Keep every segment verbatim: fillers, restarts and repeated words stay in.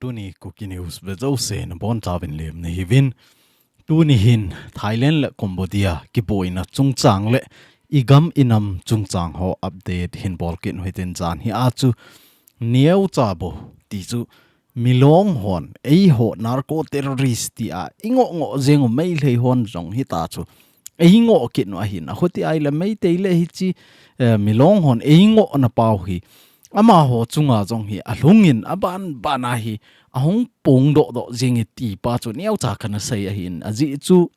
Tuni Kuki News ve jouse nabonchauvin lemna hiuvin. Tuni hin Thailand le Cambodia kiboina chungchang le igam inam chungchang ho update hin bolkit u hitin. Jan hi a chu neocha bou ti chu Milong hon eiho narco terrorist tia ingoh ngoh jeng u, Meitei hon jong hita chu eingoh kit u ahin. Ahuti ahile Meitei le hiche, eh, Milong hon eingohna pau hi amaho chunga jong hi alhungin aban bana hi ahung pong doh doh jing e ti pa chu neocha kana sei ahin. Ajeh chu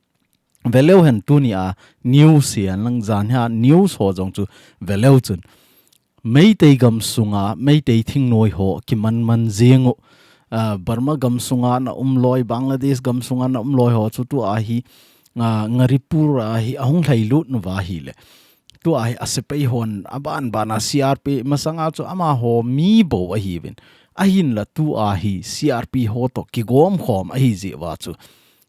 veleu hen, tunia news hi anlang, jan hia news ho jong chu veleu chun Meitei gam sunga Meitei thingnoi ho kiman man jeng u, ah, Burma gam sunga na um loi, Bangladesh gam sunga na um loi ho chu tua hi, ah, Ngaripur a hi ahung lhailut nauva ahile, tua hi asepai hon aban bana C R P masanga chu amaho mi bou ahiuvin. Ahinla tua hi C R P ho toh kigom khom ahi jeh uva chu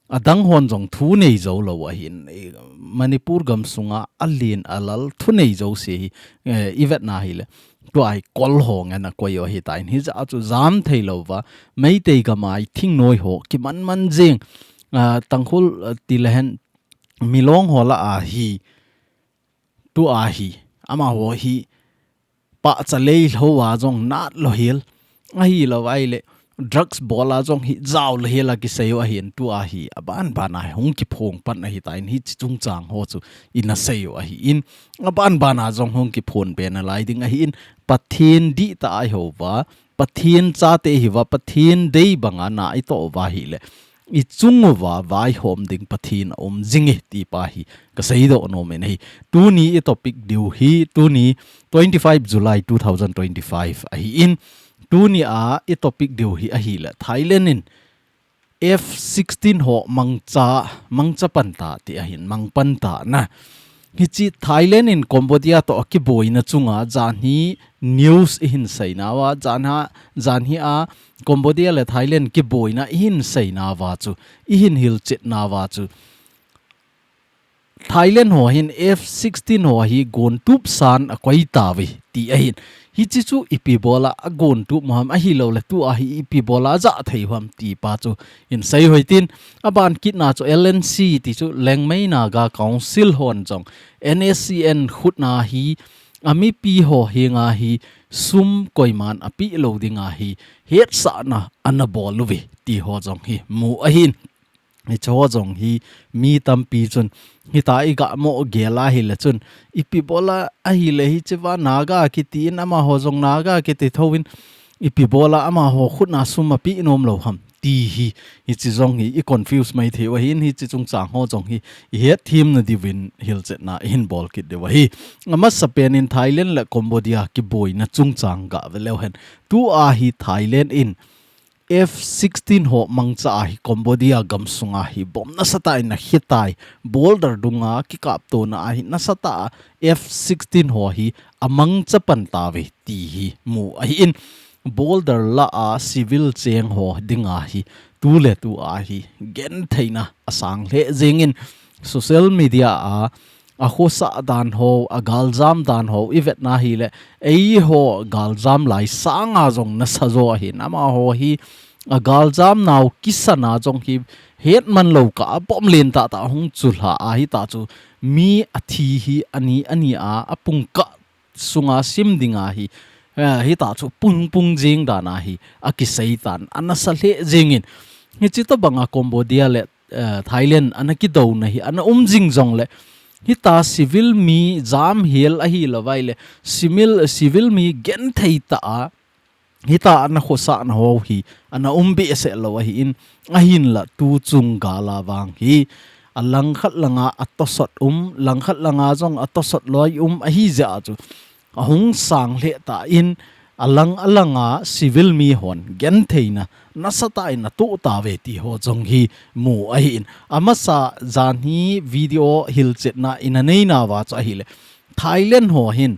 adang hon jong thu nei jou lou ahin. Eh, Manipur gam sunga alen alal thu nei jouse hi, eh, ivetna ahile tua hi kol ho ngen a koi u ahitan. Hijeh a chu jam thei louva Meitei gam a hi thingnoi ho kiman man jeng, ah, Tangkhul, ah, ti le hen Milong ho lah a hi tua hi amaho hi pahcha lei lhou a jong nat lou hel, ahilou ahile drugs bol a jong hi jao lou hel a kisei u ahin. Tua hi aban bana hung kiphong pan ahitan, hiche chungchang ho chu ina sei u ahin. Aban bana jong hung kiphong be nalai ding ahin. Pathen dihtah a ihouva, Pathen chate ihiuva, Pathen dei banga na itoh uva ahile, ichung uva vaihom ding Pathen aum jing e ti pa hi kasei doh nom in ahi. Tuni itopic diu hi, tuni twenty-five July two thousand twenty-five ahin. Tunia itopic diu hi ahile, Thailand in F sixteen ho mangcha, mangcha pan ta ti ahin, mang pan ta na. Hiche Thailand in Cambodia toh akiboina chunga jan hi news ihin seinauva, jan ha, jan hi a Cambodia le Thailand kiboina ihin seinauva chu, ihin hilchetnauva chu, Thailand ho hin F sixteen ho hi gontup san akoi tauve ti ahin. Hiche chu ipi bola agontup u ham, ahilouleh tua hi ipi bola ajah thei u ham ti pa chu hin sei u hitin. Aban kitna chu L N C ti chu Liangmai Naga Council hon jong N S C N khutna hi amipi ho henga hi sum koiman apeh lou dinga hi hetsahna ana bol uve ti ho jong hi mu ahin. Hiche ho jong hi mi tampi chun hita iga mo gel ahile chun, ipi bola ahile hiche va Naga kiti in, amaho jong Naga kiti thouvin, ipi bola amaho khutna sum apeh nom lou ham ti hi, hiche jong hi i confuse mai thei u ahin. Hiche chungchang ho jong hi ihet themna diuvin hilchetna ihin bol kit diu ahi. Amasapen in Thailand le Cambodia kiboina chungchang gave leu hen. Tua hi Thailand in F sixteen ho mangcha a hi Cambodia gamsunga hi bomb nasatah in ana khitai, border dunga kikaptona a hi nasatah a F sixteen ho hi amangcha pan tauve ti hi mu ahin, border lah a civil cheng ho dinga hi tuletu a hi gentheina asang lheh jengin, social media a akhosah dan ho, agaljam dan ho ivetna ahile, eiho galjam lai sanga jong nasa jo ahin. Amaho hi agaljam nau kisana jong hi hetman lou kah a bomb lentah tah hung chulha a, hita chu mi athi hi ani ani a, apung kah sunga sim dinga hi, eh, hita chu pung pung jeng dan a hi akisei tan, anasa lheh jengin. Hiche tobanga Cambodia le eh, Thailand ana kidouna hi ana um jing jongle, hita civil mi jam hel ahilou vaile, civil, civil mi genthei tah a hita ana khosahna ho hi ana um behseh lou ahin, ahinla tuchung gal a vang hi alangkhat langa atosot um, langkhat langa jong atosot loi um ahi jeh a chu ahung sang lheh tan, alang alanga civil mi hon gentheina nasatah in atoh tauve ti ho jong hi mu ahin. Amasa jan hi video hilchetna ina neinauva chu ahile, Thailand ho hin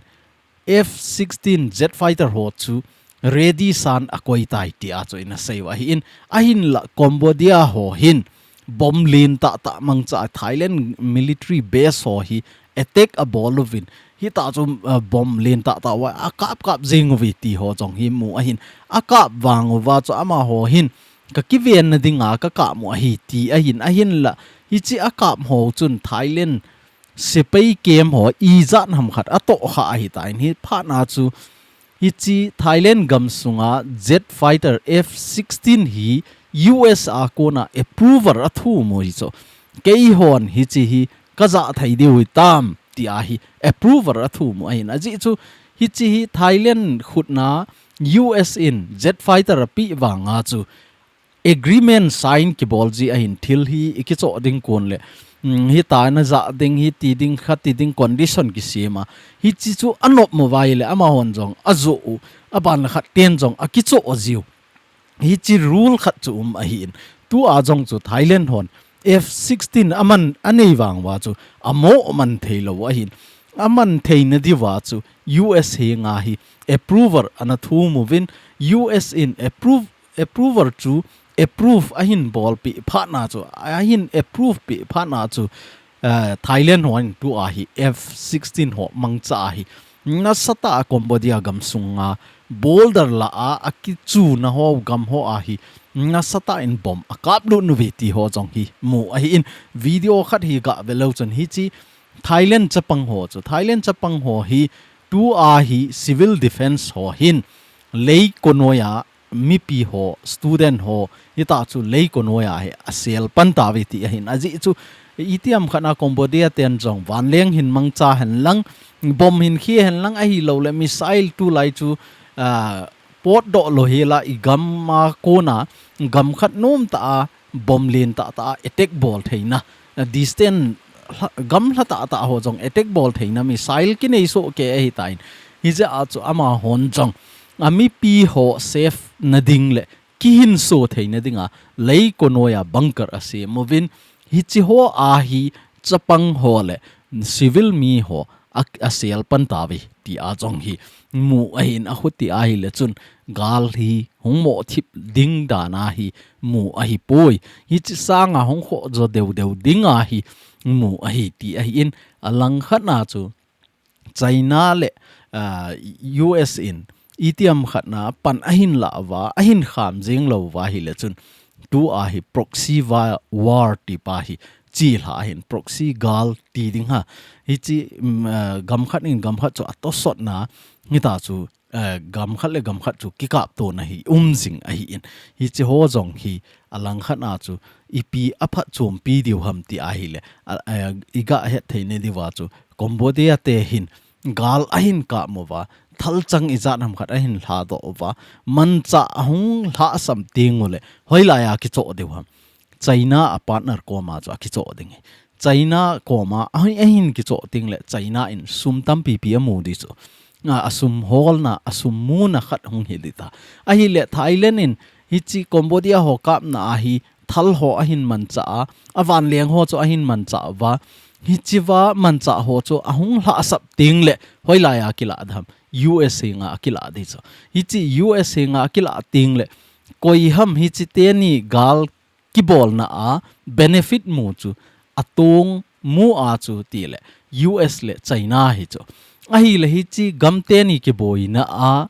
F sixteen jet fighter ho chu ready san akoi tai tia chu ina sei u ahin. Ahinla Cambodia ho hin bomb lentah tah mangcha a Thailand military base ho hi attack abol uvin, hita chu, uh, bomb len tah tah uva akap kap jing uve ti ho jong hi mu ahin. Akap vang uva chu amaho hin ka kiven na dinga ka kap mu ahi ti ahin, ahinla hiche akap ho chun Thailand sepai camp ho ijat ham khat atoh kha ahitan, hi phat na chu hiche Thailand gam sunga jet fighter F sixteen hi U S a kona approval athum u hi chu. Keihon hiche hi ka jah thei diu hitam tia hi approval athum u ahin. Ajeh chu hiche hi Thailand khutna U S in jet fighter apeh vanga chu agreement sign kibol ji ahin, thil hi ikichoh ding kon le, mm, hita najah ding, hiti ding, khati ding condition kisem a. Hiche chu anop mo uva ahile amahon jong ajoh u, aban le khat ten jong akichoh jiu. Hiche rule khat chu um ahin. Tua jong chu Thailand hon F sixteen aman anei vang uva chu amo man thei lou ahin. Aman theina diuva chu U S henga hi approval ana thum uvin, U S in approve approval chu approve ahin bolpeh phat na chu, ahin approve peh phat na chu, eh, Thailand hon tua hi F sixteen ho mangcha ahi. Nasatah a Cambodia gam sunga border lah a akichuna ho gam ho ahi. Nasatah in bomb akap lut uve ti ho jong hi mu ahin. Video khat hi gah ve leu chun hiche Thailand chapang ho chu, Thailand chapang ho hi tua hi civil defense ho hin lei konoi a mipi ho, student ho, hita chu lei konoi a hi asel pan tauve ti ahin. Ajeh chu itiham khat na Cambodia ten jong vanleng hin mangcha hen lang, bomb hin khe hen lang, ahilou le missile tulai chu, ah, potdoh lou hela igam a kona gam khat nom tah a bomb len tah tah a attack bol theina, ah, distant hla-, gam lha tah tah ho jong attack bol theina missile kinei soh kei ahitan. Hijeh a chu amahon jong amipi ho safe na ding le kihinso theina dinga lei konoi a bunker asem uvin, hiche ho a hi chapang ho le civil mi ho a, asel pan tauve tia jong hi mu ahin, akhuti ahile chun gal hi hung mo thip ding dan a hi mu ahipoi. Hiche sanga hung khoh jo deu deu ding a hi mu ahi ti ahin, alang khat na chu China le, ah, U S in itiham khat na pan ahin lah uva, ahin kham jing lou uva ahile chun tua hi proxy va-, war ti pa hi chilha ahin, proxy gal ti ding ha. Hiche, mm, ah, gam khat in gam khat chu atosot na, hita chu, eh, gam khat le gam khat chu kikapto na hi um jing ahin. Hiche ho jong hi alang khat na chu ipi aphatchompi diu ham ti ahile, a, a, igah het theina diuva chu Cambodia te hin gal ahin kap uva, thalchang ijat ham khat ahin lhadoh uva, manchah ahung lhahsam teng ule, hoilai a kichoh diu ham. China a partner koma chu akichoh ding ahi. China koma ahi, ahin kichoh teng le China in sum tampi pi amu ding chu. A, asum holna, asum muna khat hung hi ding ta. Ahile Thailand in hiche Cambodia ho kapna a hi thal ho ahin manchah a, avanleng ho chu ahin manchah uva. Hichea manchah ho chu ahung lhahsap teng le hoilai a kilah ding ham. U S henga akilah ding chu. Hiche U S henga akilah teng le koi ham hiche teni gal kibolna a benefit mu chu, atong mu a chu tile U S le China hi chu. Ahile hiche gam teni kiboina a,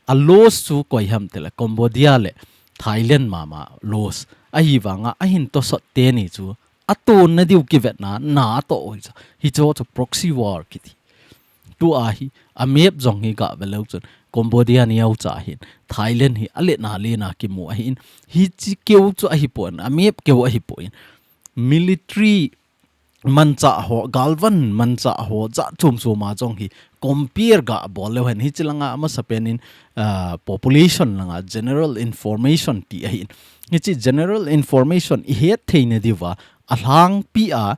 a loss chu koi ham tile Cambodia le Thailand mama loss. Ahivanga ahin tosot teni chu atonna diu kivetna na atoh u hi chu. Hichu chu proxy war kiti. Tua hi, a map jong hi gah ve leu chun, Cambodia neocha hin, Thailand hi aletna lena kimu ahin, hiche keu chu ahipon, a map keu ahipon. Military manchah ho, galvan manchah ho, jat chom chom a jong hi, compare gah bol leu hen, hiche langa amasapen in, ah, population langa, general information ti ahin. Hiche general information ihet theina diuva, alhangpi a,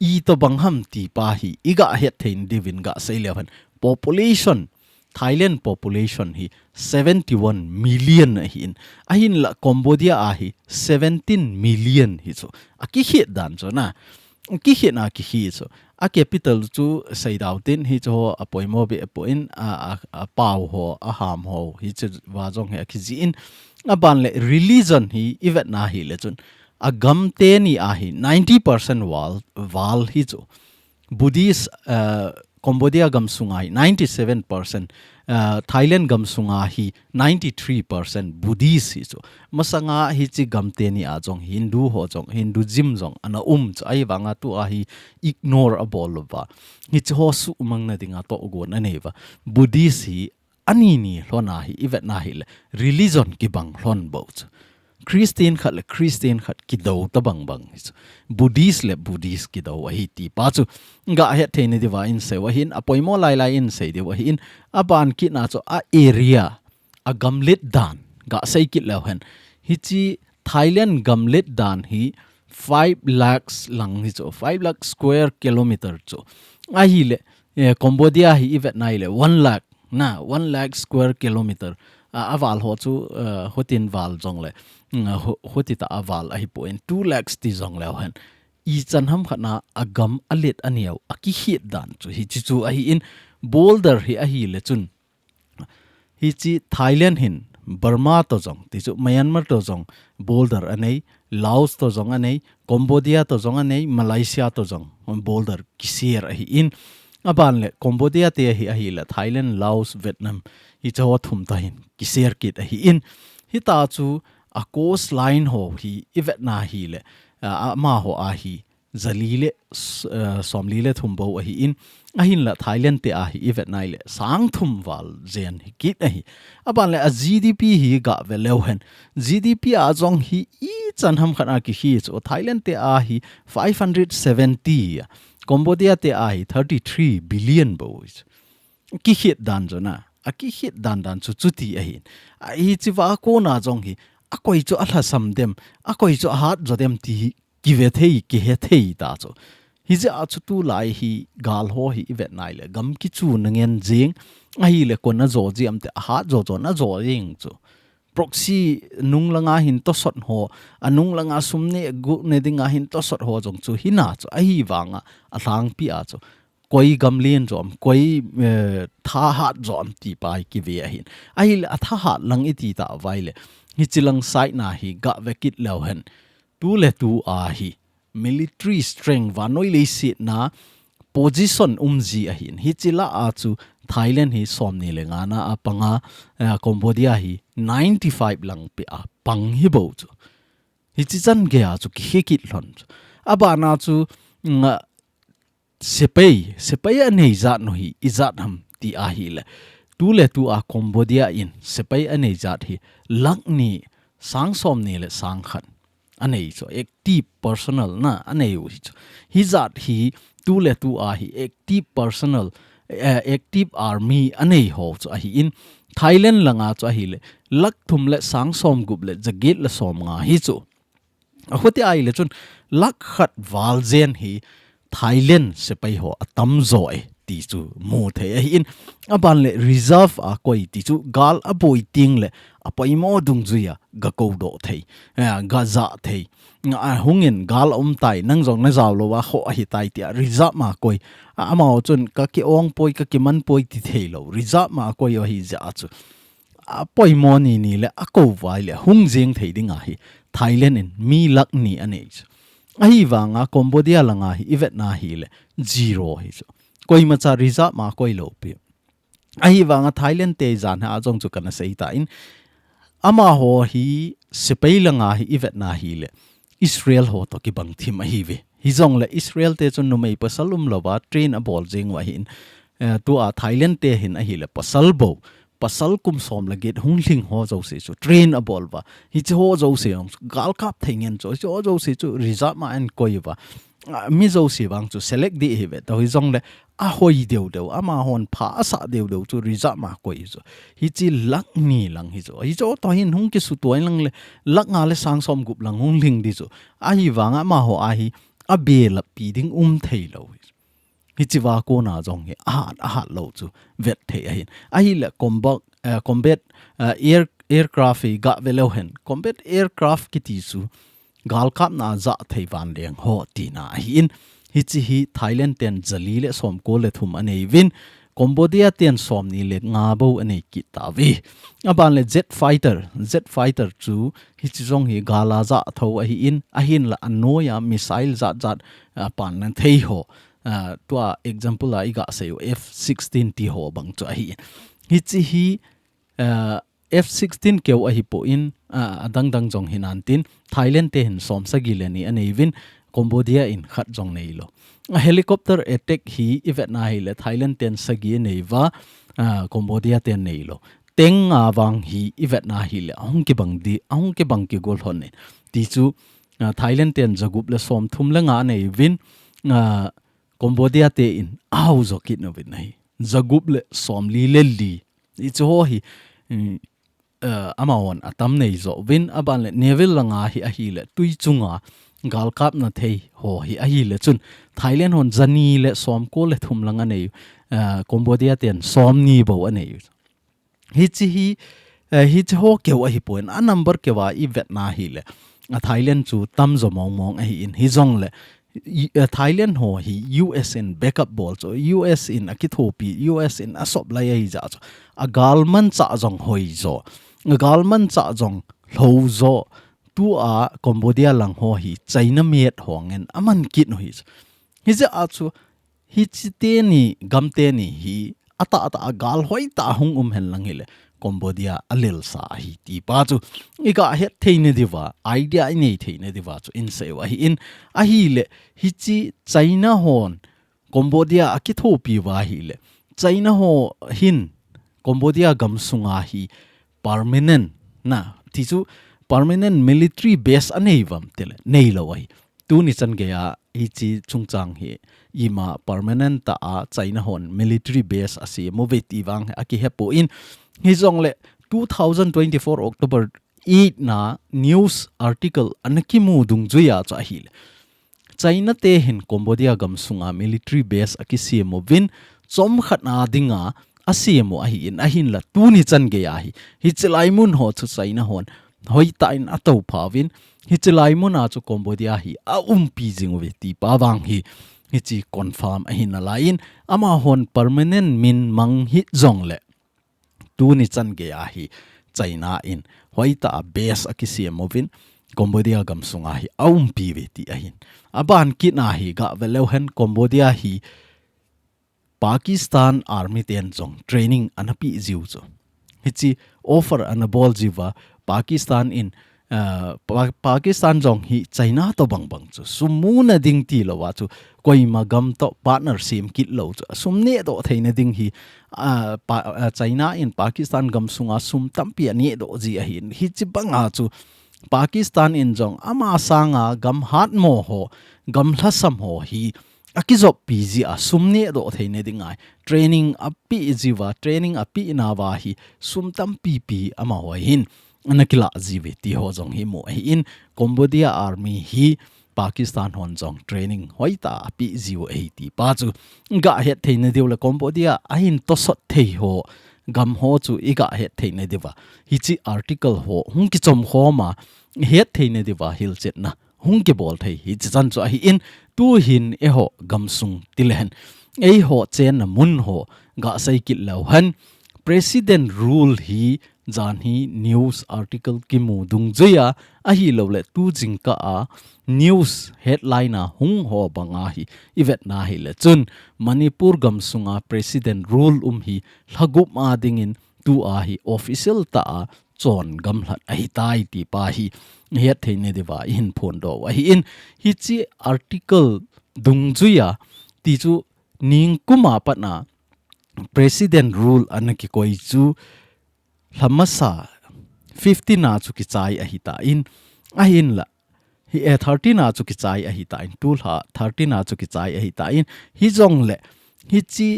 itobang ham ti pa hi, igah het theina diuvin gah sei leu hen. Population, Thailand population hi seventy one million ahin. Ahinla Cambodia a hi seventeen million hi chu. Akikhet dan chu na. Kikhetna kikhe chu. A capital chu seidau tin hichu ho apoimo be apoin a, a, apao ho, aham ho, hichea jong hi akijih in. Aban le religion hi ivetna hile chun. Agam teni a hi ninety percent val, val hi chu. Buddhist, uh, Cambodia gam sunga hi ninety seven percent, uh, Thailand gam sunga hi ninety three percent Buddhist hi chu. Masanga hichi gam teni a jong Hindu ho jong, Hinduism jong ana um chu, ahivanga tua hi ignore abol uva. Hichi ho sumang na dinga togon anei uva. Buddhist hi ani ni lhon ahi, ivet na hile religion kibang lhon bou chu. Christian khat le Christian khat kido ta bang bang hi chu. Buddhist le Buddhist kido ahi ti pa chu. Ga het thei na diuva in sei uva hin, apoimo lai lai in sei diu ahin, aban kit na chu a area, a gamlet dan, ga sei kit leu hen. Hichi Thailand gamlet dan hi five lakhs lang hi chu, five lakh square kilometer chu. Ahile, eh, Cambodia hi ivet na hile one lakh na, one lakh square kilometer. A, aval ho chu, uh, hutin val jong le, mm, hu-, huti ta aval ahi poi, two lakhs ti jong leu hen. Ichan ham khat na agam alet aneo, akikhet dan chu hichi chu ahin, border hi ahile chun. Hichi Thailand hin Burma to jong, ti chu Myanmar to jong border anei, Laos to jong anei, Cambodia to jong anei, Malaysia to jong border kishare ahin. Aban le Cambodia te hi ahile Thailand, Laos, Vietnam hichi ho thum ta hin kishare kit ahin. Hita chu a coastline ho hi ivet na hile, a, amaho ahi, zali le, s-, eh, somli le thum bou ahin, ahinla Thailand te ahi ivet na hile, sang thum val jen hi kit ahi. Aban le a G D P hi ga ve leu hen. G D P a jong hi ichan ham khat a kikhi chu. Thailand te ahi five hundred seventy a. Cambodia te ahi thirty three billion bou. Kikhet dan chu na. A kikhet dan dan chu chuti ahin. A hichi va kona jong hi. Akoi chu alhasam dem. Akoi chu ahat jo dem ti hi kive thei, kihe thei ta chu. Hijeh a chu tulai hi gal ho hi ivet na hile gam kichu na ngen jing, ahile koi na jo ji am ti, ahat jo jo na jo jing chu. Proxy nung langa hin tosot ho, a nung langa sum ne gu ne dinga hin tosot ho jong chu hina chu, ahivanga alhangpi a chu. Koi gamlen jo am, koi, eh, thahat jo am ti pa hi kive ahin. Ahile athahat lang iti ta uva hile. Hichi lang side na hi ga ve kit leu hen. Tu le tu ahi. Military strength vannoi leiset na position um ji ahin. Hichi lah a chu Thailand hi somni le nga na a panga, eh, Cambodia hi ninety five lang pe a pang hi bou chu. Hichi chan gei a chu kikhe kit lhon chu. Abana chu, mm, sepai, sepai anei jat nu hi ijat ham ti ahile. Tu le tu a Cambodia in sepai anei jat hi lakh ni, sang somni le sang khat anei chu, active personnel na anei u hi chu. Hijat hi tu le tu a hi active personnel, eh, active army anei ho chu ahin, Thailand langa chu ahile lakh thum le sang somgup le jaget le somnga hi chu. Ahuti ahile chun lakh khat val jen hi Thailand sepai ho atam jo e ti chu mu thei ahin, aban le reserve a koi ti chu gal aboi ting le apoimo dungjuia ga kodoh thei, eh, ga jah thei. Nga a hungin gal aum tai, nang jong na jao lou a kho ahi tai tia reserve ma koi. A, amaho chun ka ki-ong poi, ka kiman poi ti thei lou. Reserve ma koi ahi jeh a chu. Apoimo ni ni le akou vai le hung jing thei ding ahi. Thailand in mi lakh ni anei chu. Ahivanga Cambodia langa hi ivet na hile zero hi chu. Koimacha reserve ma koi lou pi. Ahivanga Thailand te jan ha jong chu kana sei ta in. Amaho hi sepai langa hi ivet na hile Israel ho to kibang thim ahi ve. Hijongle Israel te chun numei pasal um louva train abol jing u ahin. Eh, tua Thailand te hin ahile pasal bou. Pasal kum som le get hung lhing ho jouse chu train abol uva. Hichi ho jouse jong chu gal kap thei ngen chu. Hichi ho jouse chu reserve ma an koi uva. Ah, mi jouse vang chu select ding hi ve. Tua hijongle ahoi deu deu, amahon pha asah deu deu chu reserve ma koi chu. Hichi lakh ni lang hi chu. Hichi ho to hin hung kisutuai lang le lakh nga le sang somgup lang hung lhing di chu. Ahivanga amaho a hi abelap pi ding um thei lou hi chu. Hichi va kona jong hi ahat, ahat lou chu vet thei ahin. Ahile combat, eh, combat, eh, air, aircraft hi ga ve leu hen. Combat aircraft kiti chu gal kapna jah thei vanleng ho tina ahin. Hichi hi Thailand ten zali le somko le thum anei uvin. Cambodia ten somni le nga bou anei kit tauve. Aban le jet fighter, jet fighter chu hichi jong hi gal a jah tho ahin, ahinla anoiya missile jat jat, ah, panna thei ho. ah, tua example a i ga sei u F sixteen ti ho bang chu ahi. Hichi hi, ah, F sixteen keu ahi poi, ah, adang dang jong hinan tin, Thailand te hin som sagi le ni anei uvin, Cambodia in khat jong nei lou. A helicopter attack hi i vetna hi le Thailand ten sagi anei uva, ah, Cambodia ten nei lou. Teng nga vang hi i vetna hi le ahung kibang di, ahung kibang kigol hon in. Ti chu, ah, Thailand ten jagup le som thum le nga anei uvin, ah, Cambodia te in aho jo kit uvin ahi. Jagup le som li le li. Hichi ho hi, mm, eh, amahon atam nei jo uvin, aban le naval langa hi ahi le tui chunga galkapna thei ho hi ahi le chun Thailand hon jani le som ko le thum lang anei, eh, Cambodia ten som ni bou anei. Hichi hi, eh, hichi ho keu ahi poi, a number keu a i vetna hi le, a Thailand chu tam jo mong mong ahi in, hi jong le, i, eh, Thailand ho hi U S in backup bol chu, U S in akithopi, U S in asop lai ahi jeh chu, a galmanchah jong hoi jo, a galmanchah jong lhou jo, tua Cambodia lang ho hi China made ho ngen aman kit u hi chu. Hi jeh chu, hichi teni, gam teni hi, atah atah a gal hoitah hung um hen lang hi le, Cambodia alelsa ahi ti pa chu, i ga het thei na diuva, idea i nei thei na diuva chu, in sei u ahi in, ahi le, hichi China hon, Cambodia akithopi uva hi le, China ho hin, Cambodia gam sunga hi, permanent, na, ti chu, permanent military base anei uvam ti le, nei lou ahi. Tuni chan gei a hichi chungchang hi ima permanent tah a China hon military base asem uve ti vang hi akihe poi, hi jong le two thousand twenty-four October eight na news article ana kimu dungjui a chu ahi le. China te hin Cambodia gam sunga military base akisem uvin chomkhat na dinga asem u ahi in ahin la tuni chan gei a hi. Hichi lai mun ho chu China hon hoitah in ato pha uvin, hichi lai mun a chu Cambodia hi aumpi jing uve ti pa vang hi, hichi confirm ahi nalai in, amahon permanent min mang hi jong le, tuni chan gei a hi China in hoitah a base akisem uvin, Cambodia gam sunga hi aumpi uve ti ahin. Aban kit na hi ga ve leu hen Cambodia hi Pakistan Army ten jong training ana pe jiu chu. Hichi offer ana bol jiuva Pakistan in, ah, Pa-, Pakistan jong hi China to bang bang chu. Sum muna ding ti lou a chu. Koima gam to partner sem kit lou chu. Sum neh doh thei na ding hi, ah, Pa-, ah, China in Pakistan gam sunga sum tampi aneh doh ji ahin. Hichi bang a chu Pakistan in jong ama sanga gam hatmo ho, gam lhasam ho hi akijoppi ji a sum neh doh thei na ding ahi. Training ape jiuva, training ape nauva hi sum tampi pi amaho hin ana kila jiuve ti ho jong hi mu ahi in Cambodia Army hi Pakistan hon jong training hoitah ape jiu ahi ti pa chu ga het thei na diu le Cambodia ahin tosot thei ho gam ho chu i ga het thei na diuva. Hichi article ho hung kichom khom a het thei na diuva hilchetna hung kibol thei hichi chan chu ahi in, tu hin eiho gam sung ti le hen. Eiho chenna mun ho ga sei kit leu hen. President rule hi jan hi news article kimu dungjui a, ahi lou le tu jingkah a news headline a hung ho bang a hi i vetna hi le chun Manipur gam sunga president rule um hi lha gup a dingin tu a hi official tah a chon gamlhat ahi tai ti pa hi het thei na diuva i hin phondoh u ahi in hichi article dungjui a ti chu ningkum a pat na president rule ana kikoi chu lha masa fifteen a chu kichai ahi tan ahin la hi, eh, thirteen a chu kichai ahi tan, tu lha thirteen a chu kichai ahi tan, hi jong le hichi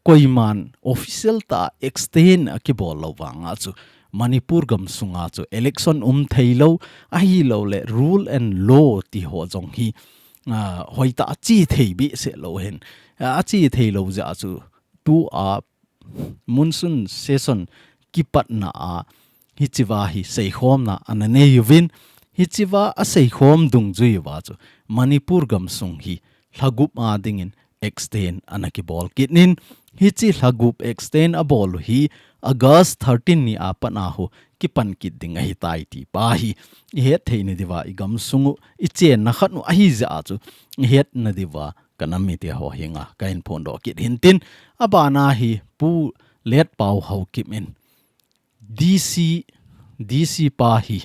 koiman official tah a extend akibol lou vang a chu Manipur gam sunga chu election um thei lou, ahi lou le rule and law ti ho jong hi, ah, hoitah a chi thei behseh lou hen, ah, achi thei lou jeh a chu tu a monsoon session kipatna a hichiva hi seikhomna ana nei uvin, hichiva aseikhom dungjui uva chu Manipur gam sung hi lha gup a dingin extend ana kibol kit in, hichi lha gup extend abol u hi August thirteen ni a pat na hu kipan kit ding ahi tai ti pa hi i het thei na diuva i gam sung u i chenna khat u ahi jeh a chu i het na diuva ka nam mite ho henga ka hin phondoh kit hintin, abana hi Pu Letpao Haokip in D C, D C pa hi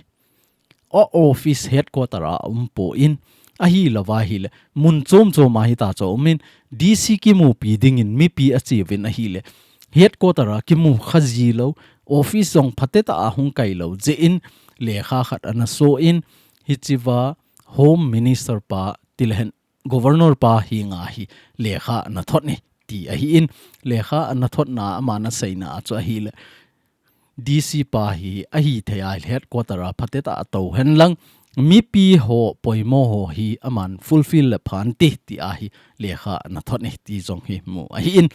a office headquarter a um poi, ahilouva ahile mun chom chom a hita chu umin, D C kimupi dingin mipi ache uvin ahile headquarter a kimu kha ji lou, office jong phatecha a hung kai lou jeh in lekha khat ana so in, hichea Home Minister pa tilehen Governor pa henga hi lekha ana thot e ti ahin, lekha ana thotna aman aseina chu ahile D C pa hi ahithei a headquarter a phatecha a tou henlang, mipi ho poimo ho hi aman fulfill le phante ti ahi lekha ana thot e ti jong hi mu ahin,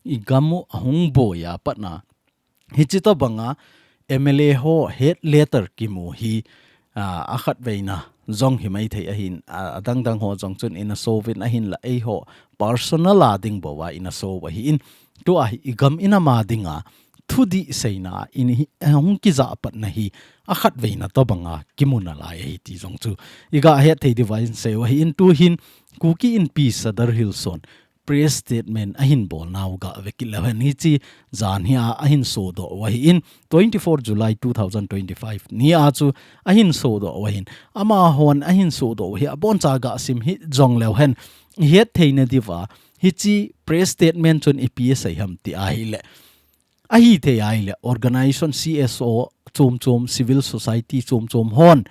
igam u ahung boi a patna hichi tobanga M L A ho head letter kimu hi, a, akhatveina jong hi maithei ahin, a, adang dang ho jong chun ina so uvin ahinla eiho personal a ding bou a ina so u ahin, tua hi igam inam a dinga thudih seina in hi, hung kijah patna hi akhatveina tobanga kimu nalai ahi ti jong chu iga hetthei diuva in sei u ahin, tuhin Kuki Inpi Sadar Hills hon press statement ahin bolnau ga vekit leu hen hichi jan hia ahin sodoh u ahin, twenty-four July two thousand twenty-five nia chu ahin sodoh u ahin, amahon ahin sodoh u hi aboncha ga sim hih jongleu hen ihetthei nadiuva hichi press statement chun ipi asei ham ti ahile, ahithei ahile organization C S O chom chom, civil society chom chom hon,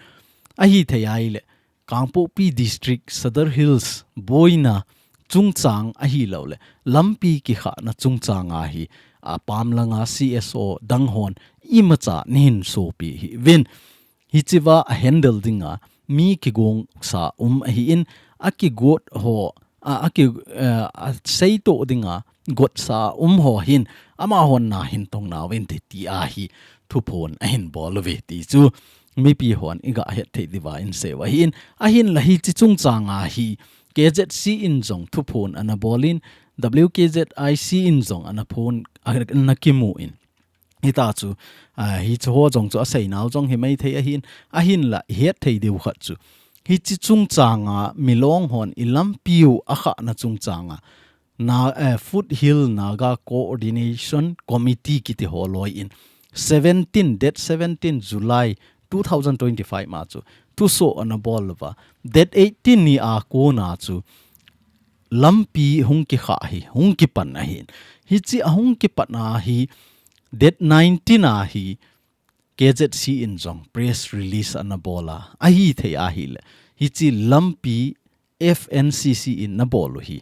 ahithei ahile Kangpokpi District, Sadar Hills boina chungchang ahilouleh lampi kikhahna chungchang a hi, apam langa C S O dang hon imacha nahin sopi hih uvin. Hichea ahandle dinga mi kigongsa um ahin, akigot ho, a, aki, eh, aseitoh dinga gotsa um ho hin amahon nahin tong nauvinte ti ahi thuphon ahin bol uve ti chu mipi hon iga hetthei diuva in sei u ahin, ahinla hichi chungchang a hi K Z C in jong thuphon ana bol in, W K Z I C in jong ana phon, ana kimu in. Hita chu, a, hichi ho jong chu aseinau jong hi maithei ahin, ahinla ihetthei diu khat chu hichi chungchang a Milong hon ilampiu akhahna chungchang a Na, eh, Foothill Naga Coordination Committee kiti ho loi in seventeen, date seventeen July two thousand twenty-five ma chu thuso ana bol uva. Date eighteen nia kona chu lampi hung kikhah hi, hung kipan ahin. Hichi ahung kipan a hi date nineteen a hi K Z C in jong press release ana bol a, ahithei ahile hichi lampi F N C C in nabol u hi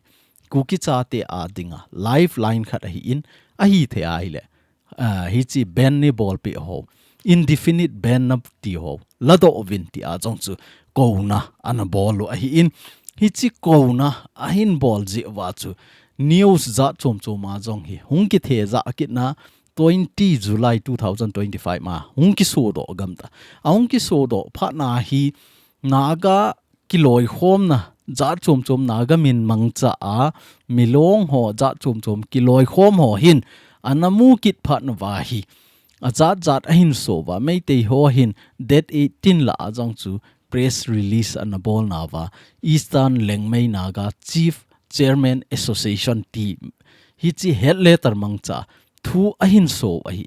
Kuki chate a dinga lifeline khat ahin, ahithei ahile, ah, hichi ban neibolpeh ho, indefinite ban nati ho ladoh uvin tia jong chu kouna ana bol u ahin, hichi kouna ahin bol jeh uva chu news jat chom chom a jong hi hung kithejah kit na, twenty July two thousand twenty-five ma hung kisodoh gamta. Ahung kisodoh phat na hi Naga kiloikhomna jat chom chom, Naga min mangcha a Milong ho jat chom chom kiloikhom ho hin ana mu kit phat nauva hi ajat jat ahin so uva, Meitei ho hin date eighteen lah a jong chu press release ana bol nauva, Eastern Liangmai Naga Chief Chairman Association ti hichi head letter mangcha thu ahin so u ahi.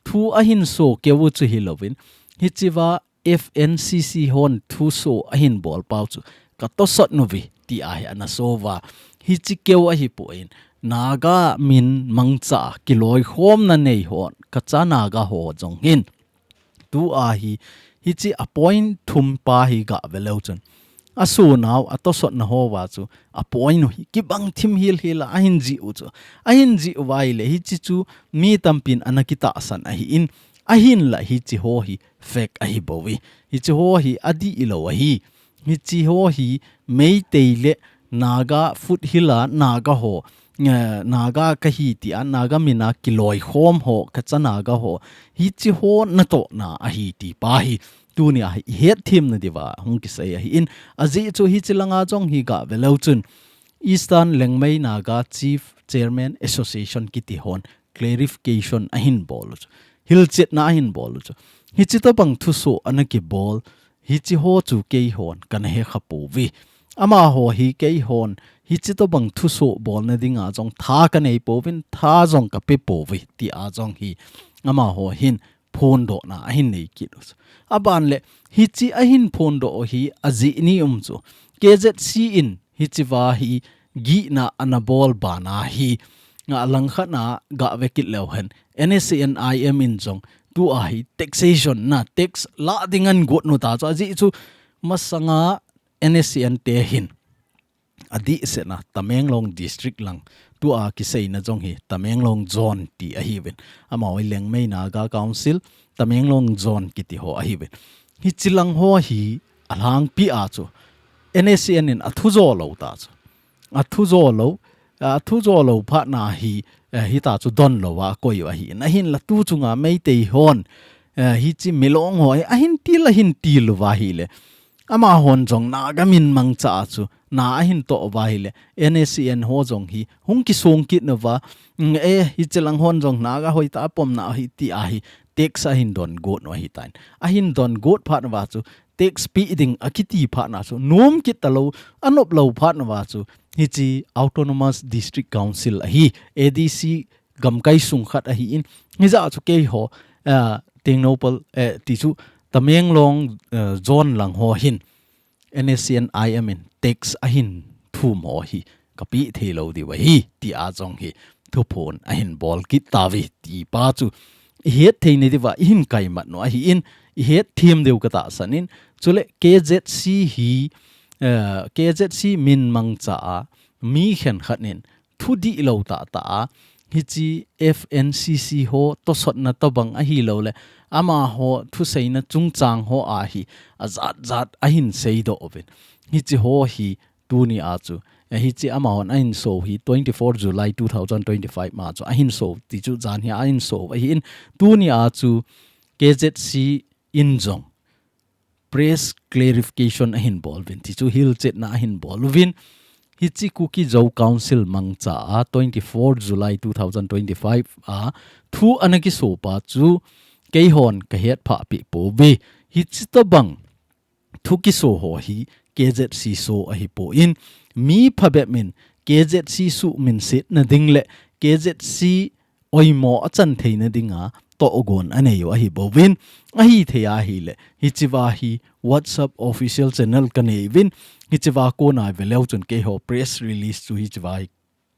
Thu ahin so keu u chu hilouvin, hichea F N C C hon thuso ahin bol pau chu ka tosot uve ti ahi ana so uva. Hichi keu ahipoi, Naga min mangcha kiloikhomna nei hon kacha Naga ho jong hin tua hi, hichi a point thum pa hi gah ve leu chun, asunau, atosotna ho uva chu a point u hi kibang thim hel hel a ahin jih u chu. Ahin jih uva ahile hichi chu mi tampin ana kitahsan ahin, ahinla hichi ho hi fake ahi bouve. Hichi ho hi adih lou ahi. Hichi ho hi Meitei le Naga Foothill a Naga ho, eh, Naga kahi tia Naga mina kiloikhom ho, kacha Naga ho, hichi ho natohna ahi ti pa hi tunia hi ihet themna diuva hung kisei ahin, ajeh chu hichi langa jong hi gah ve leu chun Eastern Liangmai Naga Chief Chairman Association kiti hon clarification ahin bol u chu, hilchetna ahin bol u chu, hichi tobang thuso ana kibol, hichi ho chu keihon kana hekha pouve. Amaho hi keihon hichi tobang thusoh bolna dinga jong tha kanei pouvin, tha jong kape pouve, tia jong hi amaho hin phondohna ahin nei kit u chu. Aban le, hichi ahin phondoh u hi ajeh ni um chu. K Z C in hichiva hi gihna ana bol bana hi, nga langkhat na gave kit leu hen, N S C N I M in jong tua hi taxation na tax la ding agot u ta chu. Ajeh chu masanga N S C N te hin adeh sena Tamenglong District lang, tua kiseina jong hi Tamenglong Zone ti ahiuvin. Amaho hi Liangmai Naga Council, Tamenglong Zone kiti ho ahiuvin. Hichi lang ho hi alhangpi a chu N S C N in athu jo lou ta chu. Athu jo lou, athu jo lou phat na hi, eh, hita chu don lou a koi u ahi. Ahinla tu chunga Meitei hon, eh, hichi Milong ho hi ahin til, ahin til uva ahile, amahon jong Naga min mangcha a chu na ahin toh uva ahile, N S C N ho jong hi hung kisong kit uva, mm, eh, hichi lang hon jong Naga hoitah a pom na hi tia hi tax ahin don got u ahitan. Ahin don got phat uva chu tax pe ding akiti phat na chu nom kit talou, anop lou phat uva chu hichi Autonomous District Council ahi, A D C gamkai sung khat ahin, hijeh chu keiho, eh, Tengnoupal, eh, ti chu Tamenglong, eh, Zone lang ho hin N S C N I M in tax ahin thum ho hi kapeh thei lou diu ahi, tia jong hi thuphon ahin bol kit tauve, ti pa chu ihet theina diuva ihin kaimat u ahin, ihet them diu katahsan in, chule K Z C hi, eh, K Z C min mangcha a mi khenkhat in thu dihlou tahtah a, hichi F N C C ho tosotna tobang ahilou le, amaho thuseina chungchang ho a hi ajat jat ahin seidoh uvin. Hichi ho hi tuni a chu, eh, hichi amahon ahin so hi twenty-four July two thousand twenty-five ma chu ahin so, ti chu jan hi ahin so ahin, tuni a chu K Z C in jong press clarification ahin bol uvin, ti chu hilchetna ahin bol uvin. Hichi Kuki Zo Council mangcha a twenty-four July two thousand twenty-five a thu ana kiso pa chu keihon kahet phah peh pouve. Hichi tobang thu kiso ho hi K Z C so ahipon, mi phabep in K Z C suhminsetna ding le K Z C oimo achan theina dinga tohgon anei u ahi bouvin, ahithei ahile, hichiva hi WhatsApp official channel kanei uvin, hichiva kona veleu chun keiho press release chu hichiva hi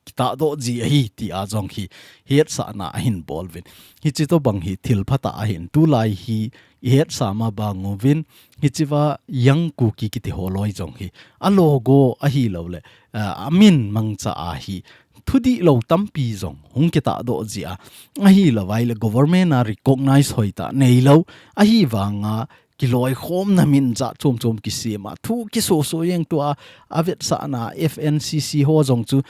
kitahdoh ji ahi, tia jong hi hetsahna ahin bol uvin. Hichi tobang hi thil phatah ahin, tulai hi ihetsah ma bang uvin, hichiva Young Kuki kiti holoi jong hi a logo ahilou le, ah, amin mangcha a hi thudihlou tampi jong hung kitahdoh ji a, ahilou vai le government a recognize hoitah neilou, ahivanga kiloikhomna min jat chom chom kisem a, thu kiso so jeng, tua avetsahna F N C C ho jong chu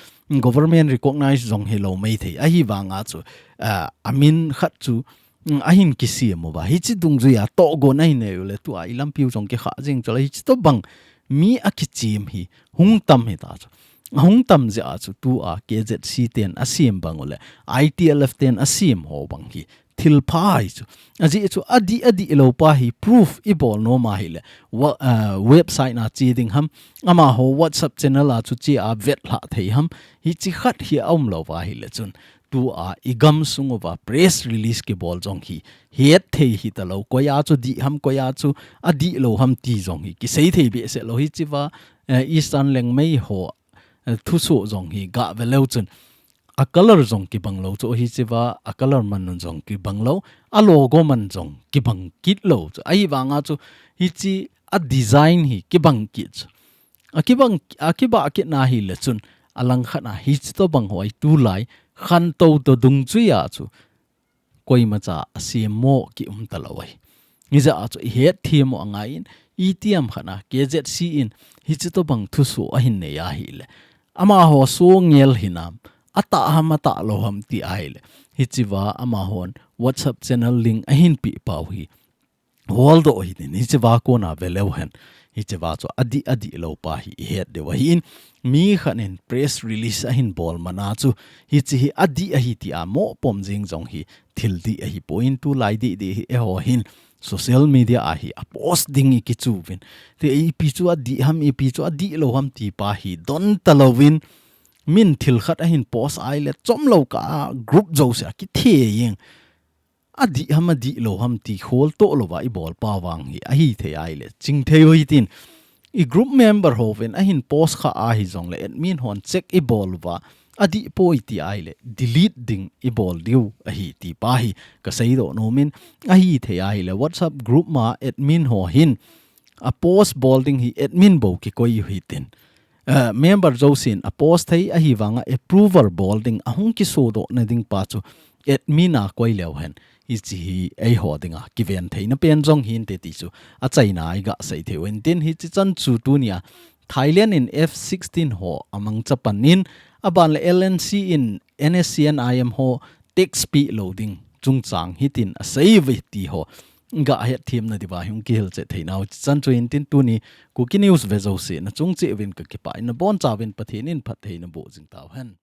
government recognize jong hilou maithei, ahivanga chu, ah, amin khat chu, mm, ahin kisem uva. Hichi dungjuia tohgon ahin nei u le tua ilampiu jong kikhah jeng chula, hichi tobang mi akichem hi hung tam hita chu. Hung tam jeh a chu tua K Z C ten asem bang u le I T L F ten asem ho bang hi thil pha ahi chu. Ajeh chu adih, adihlou pa hi proof ibol nom ahile, wa-, ah, website na che ding ham, amaho WhatsApp channel a chu che a vetlhah thei ham, hichi khat hi aumlou va ahile chun, tua igamsung uva press release kibol jong hi hethei hitalou, koia chu dih ham, koia chu adihlou ham ti jong hi kisei thei behseh lou. Hichiva, eh, Eastern Liangmai ho, eh, thuso jong hi gaveleu chun, a color jong kibanglou chu, hichiva a color man jong kibanglou, a logo man jong kibang kitlou chu. Ahivanga chu hichi a design hi kibang kit chu. Akibang, akibah kitna ahile chun, alangkhat a hichi tobang ho hi tulai khantou to dungjuia chu koimacha asem mo kium talou ahi. Hijeh a chu ihet them u angaiyin, itiham khat a K Z C in hichi tobang thuso ahin nei ahile, amaho so ngel hinam, atah ham atahlou ham ti ahile, hichiva amahon WhatsApp channel link ahin peh pau hi holdoh hitin, hichiva kona veleu hen, hichiva chu adih, adihlou pa hi ihet diu ahin, mi khat in press release ahin bol mana chu, hichi hi adih ahi tia mo pom jeng jong hi thil dih ahipon, tulai dih dih hi eiho hin social media a hi a post ding i kichu uvin. Ti ipi chu adih ham, ipi chu adih lou ham ti pa hi don ta louvin, min thil khat ahin post ahile chom lou kah a group jouse a kithe jeng. Adih ham, adih lou ham ti khol toh louva i bol pa vang hi ahi thei ahile ching thei u hitin, i group member hovin ahin post kha ahi jongle admin hon check i bol uva, adih poi ti ahile delete ding i bol diu ahi ti pa hi ka seidoh nom in, ahi thei ahile WhatsApp group ma admin ho hin a post bol ding hi admin bou kikoi u hitin. Eh, member jousen a post thei ahi vanga approver bol ding, ahung kisodoh na ding pa chu admin a koi leu hen, hichi hi eiho dinga kiven theina pen jong hinte ti chu achaina i ga sei thei u hitin, hichi chan chu tunia Thailand in F sixteen ho amangcha pan in, aban le L N C in N S C N I M ho tax pe lou ding chungchang hitin asei uve ti ho ga hetthem na diuva hung kihil cheh thei nau chan chu hitin, tuni Kuki News ve jouse na chung cheh uvin ka kipah in, nabon chauvin Pathen in phatthei naboh jing tauhen.